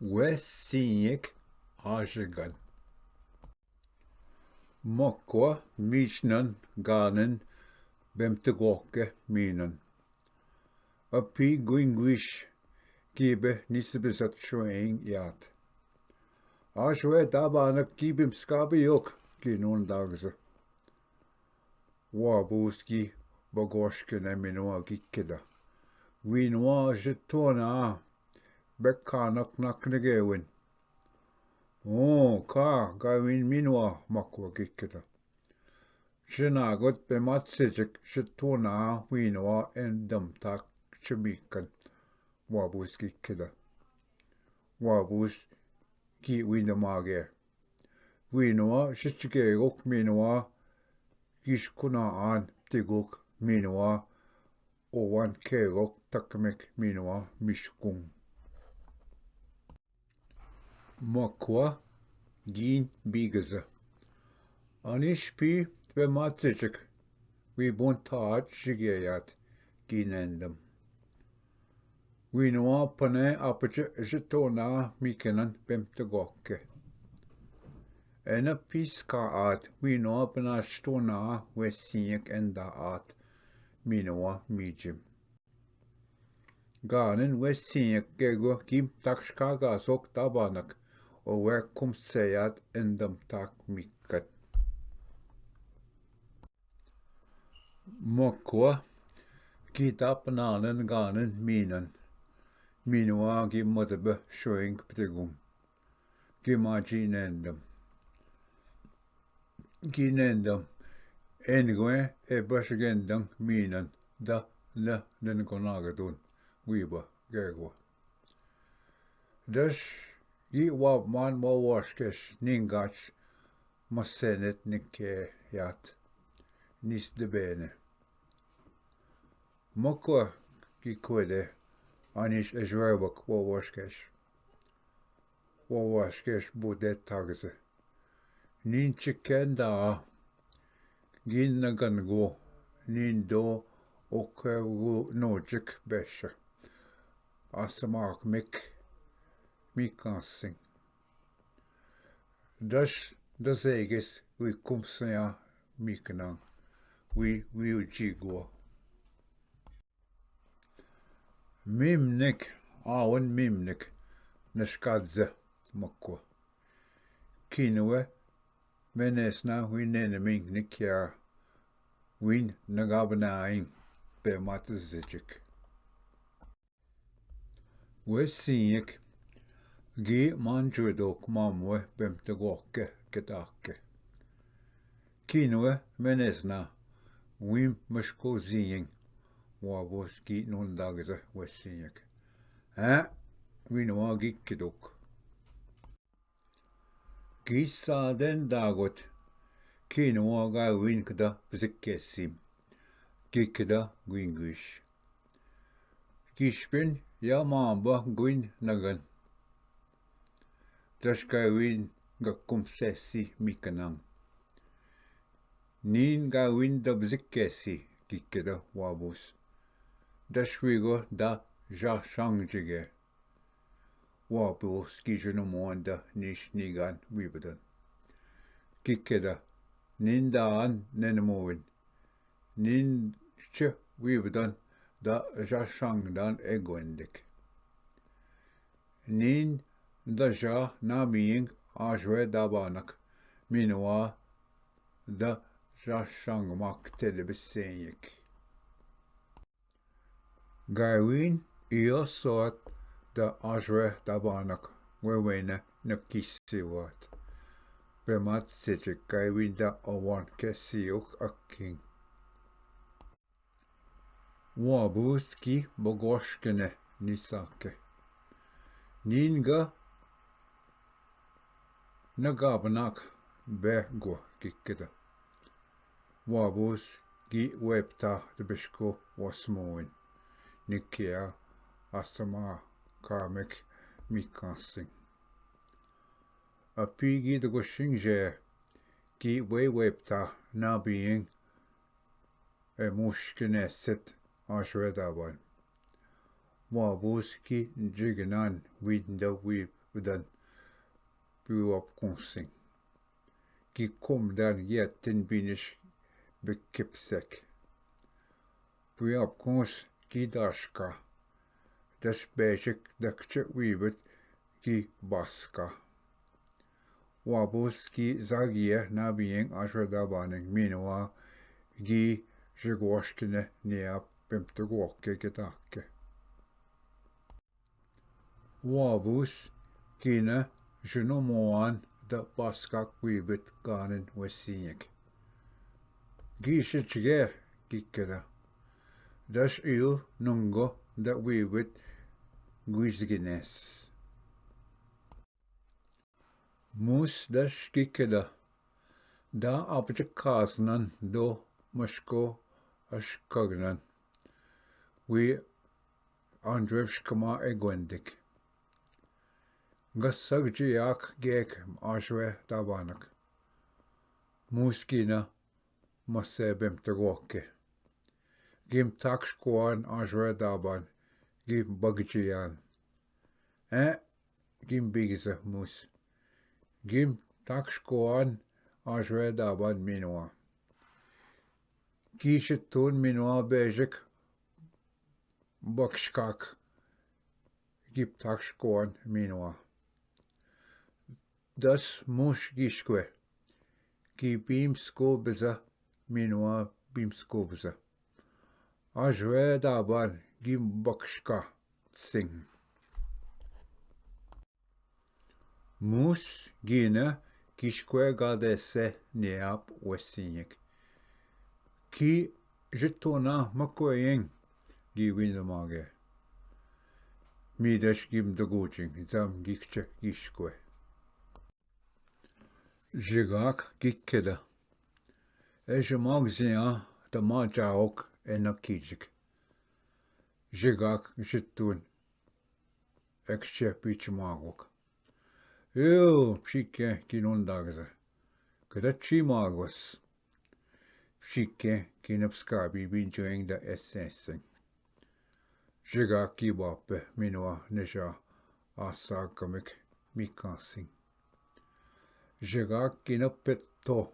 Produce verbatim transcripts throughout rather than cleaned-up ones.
Wesiek Aschgan. Mökwa, Mischnön, Ganen, Bemtgöke, Mihnön. Api Guingwisch, Gibe Nisbesat Schwein Iat. Aschwe Dabanak Gibim Skabi Yok, Ginun Dagse. Wa buski ba goxke ne mi nua gi keda. Wi nua je tona. Bekana knak ne gewin. O ka ga win mi nua makwa gi keda. Xenagot be matsejek je tona wi nua en dam tak chemikan. Wa buski keda. Wa bus ki wi nda mage. Wi nua xi chige gok mi nua. Gishkuna an te gok mi nua. O wan ke gok takmek mi nua mishkun. Makwa gin bigeze. Ani shpi tbe matsejek. Wi bun taat shige yat gin endem. Wi nua pane apje je tona mi kenan bemte goke. Ena piska at wi nua pana stona we siek enda at mi nua mi jim. Ganen we siek gego gim takska ga sok tabanak o we kum seyat endam tak mikat. Mökwa, gi dapnanen ganen minan. Minwa gi mödebe schweng ptegum. Gi ma gi nendem. Gi nendem. Engwe e bash gendang minan da le den gonagadun. Wiba gegwa. Dash gi wab man ma waschkesh ningach ma senet nike yat. Nis de bene. Mokwa gi kwede anish e jwebak wa waschkesh. Wa waschkesh bu de tagze. Ninchi kenda. Gin na gan go. Nin do o kwe gu nojik besha. Asmak mik mi kansing. Das das eges wi kumsea mi knan wi wi u jigwa. Mimnik awan mimnik na shkadze makwa. Kinuwe menesna wi nene mingnik ya win na gabnain pe mat zijik. Wesiek gi manjuedo kmamwe bemte goke ketake. Kinwe menesna wim mashko ziyen wa boski nundagze wesiek. Eh, winwa gi kiduk. Gi sa den dagot, ki nua ga win kda bzikesi, gi kda gwingwish. Gi shpin ya mamba gwin nagan. Da xka win ga kum sesi mi kanan. Nin ga win da bzikesi, gi kda wabus. Da xwigo da ja shangjige. Wa buski junumonda nish nigan wibdan. Kikeda, nindan nenmuwin. Ninche wibdan da ja shangdan egwendik. Nin da ja namiing ajwe dabanak minwa da ja shangmak telebesenyek. Gaiwin iosoat da axwe da banak wewene na kisiwat. Pe mat sete gaiwin da awan ke siuk akin. Wa buski bogoshkene nisake. Ninga na gabnak begwa kikeda. Wa bus gi wepta de beshko wa smoin. Nikia asama kamek mi kansin. A pi gi de go shinje gi we wepta na bien. E mushke neset a shwe daban. Wa bus ki jigenan wi nda wi ꞌbu̱dan Pwi Wapkusi. Gi komdan gi atin binish bekepsek. Pwi Wapkus gi daxka. Da xpe̱xek da kxo̱ ꞌwibet gi baska. Wabus gi zagia nabiyen aşwe da banen minwa gi xegwaxkine nia pemtugwake gedake. Wabus gina xunu moan da baska kwibet ganen wesiñek. Gi xi txge gi keda. Da xꞌiu nungo da ꞌwiwit gwizgines. Mus da xki keda. Da apꞌu̱ kasnan do maxko axkagnan. Wi anjwebxkma egwendik. Nga sagjiak gek mꞌaxwe da banak. Muskina ma se̱ bemtgoke. Gi mthakxkoan a̱xwe daban gi mbagjian. E̱, gi mbigza mus. Gi mthakxkoan a̱xwe daban minwa. Gi xi tun minwa bejek bakxkak. Gi pthakxkoan minwa. Das muxgixkwe. Gi bimskobza minwa bimskobza. Ažwe dabar gi bakxka sin. Mus gina gi xkwe gadese niap wesiñek. Ki žitona makoyen gi windamage. Midax gi mdagucin zam gi kche gi xkwe. Žigak gi keda. Ežo magzia da ma jaok e na kijik. Žigak žitun. Ekxche pich magok. Ew, pxike ki nundagza. Kada chi magwas. Pxike ki napskabi bi njueng da esesen. Žega ki bape minwa ne xa asakamek mi kasin. Žega ki napetto.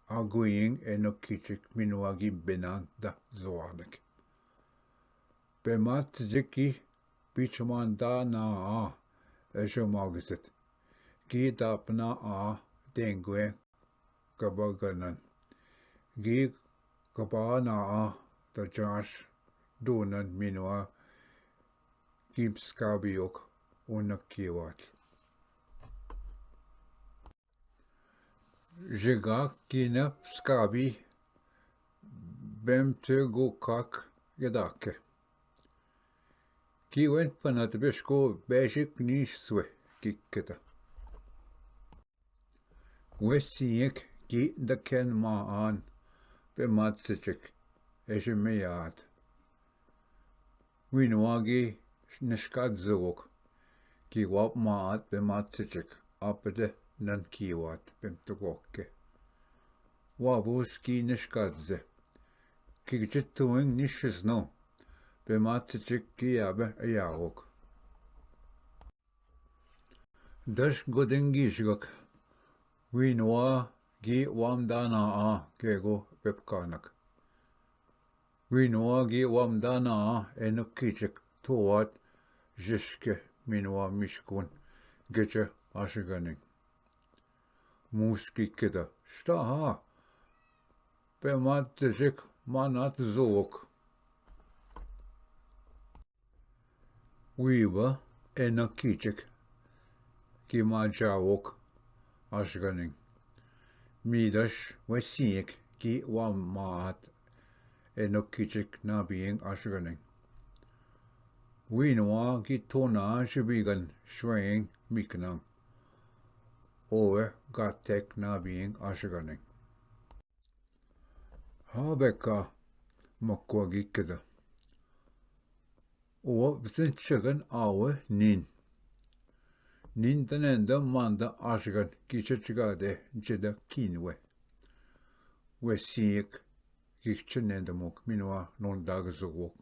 Aguyen e no kichik minwa gi benan da zoanek. Pe matsjiki Pichmandanaꞌa, Ejemagzit, gi dapnaꞌa dengwe kabaganan, gi kabanaꞌa da jax dunan minwa gi mskabiok unakiwat. Žegak gina skabi bemthe gokak gedake. Ki wentpa na tbe xko be̱xek ni swe ki keda. Wesiek ki da ken ma an pe matsechek eje meyat. Winwagi nixka zowok, ki wapmaꞌat pe matsechek apede nan kiwat pe mtogoke. Wabus ki nixka ze, ki gje tuwin nixisno, pe matsechek ki yabe yawok. Dax go dengixgak, winwa gi wamdanaꞌa kego pepkanak. Winwa gi wamdanaꞌa enö kichek thoat zixke minwa mixkun gecha axiganin. Muski keda xtaha pe ma tezek manat zowok. Wiba enö kichek ki ma jawok axiganin. Midax wesiek ki wammaꞌat enö kichek nabiyen axiganin. Winwa gi thona xibigan xweng miknan. Oe ga tek nabiyen axiganin. Habeka ma kwa gi keda. Owa bsentxagan awe nin. Nin da ne nda manda axigan ki xa txgade nche da kinwe. Wesiek gi kxene nda mok minwa non dag zowok.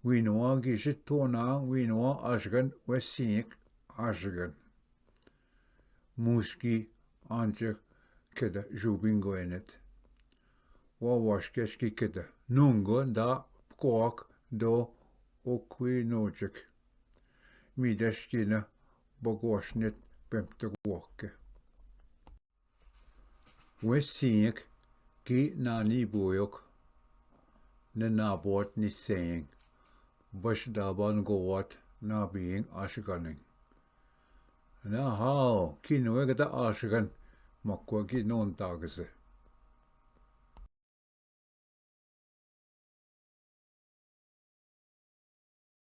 Wi nuwa gi xi thuwa nꞌa wi nuwa Axgan we siñek Axgan. Muski ancha keda Xubingo enet. Wa waxke xki keda nungo nda pkoak do okwi nochek. Mi de xkina bagwaxnet pemte wake. Wesiek ki nani boyok ne na bot ni seng baş da ban gowat na bieng aşganen. Na hao ki nuege da aşgan makwa ki non dagse.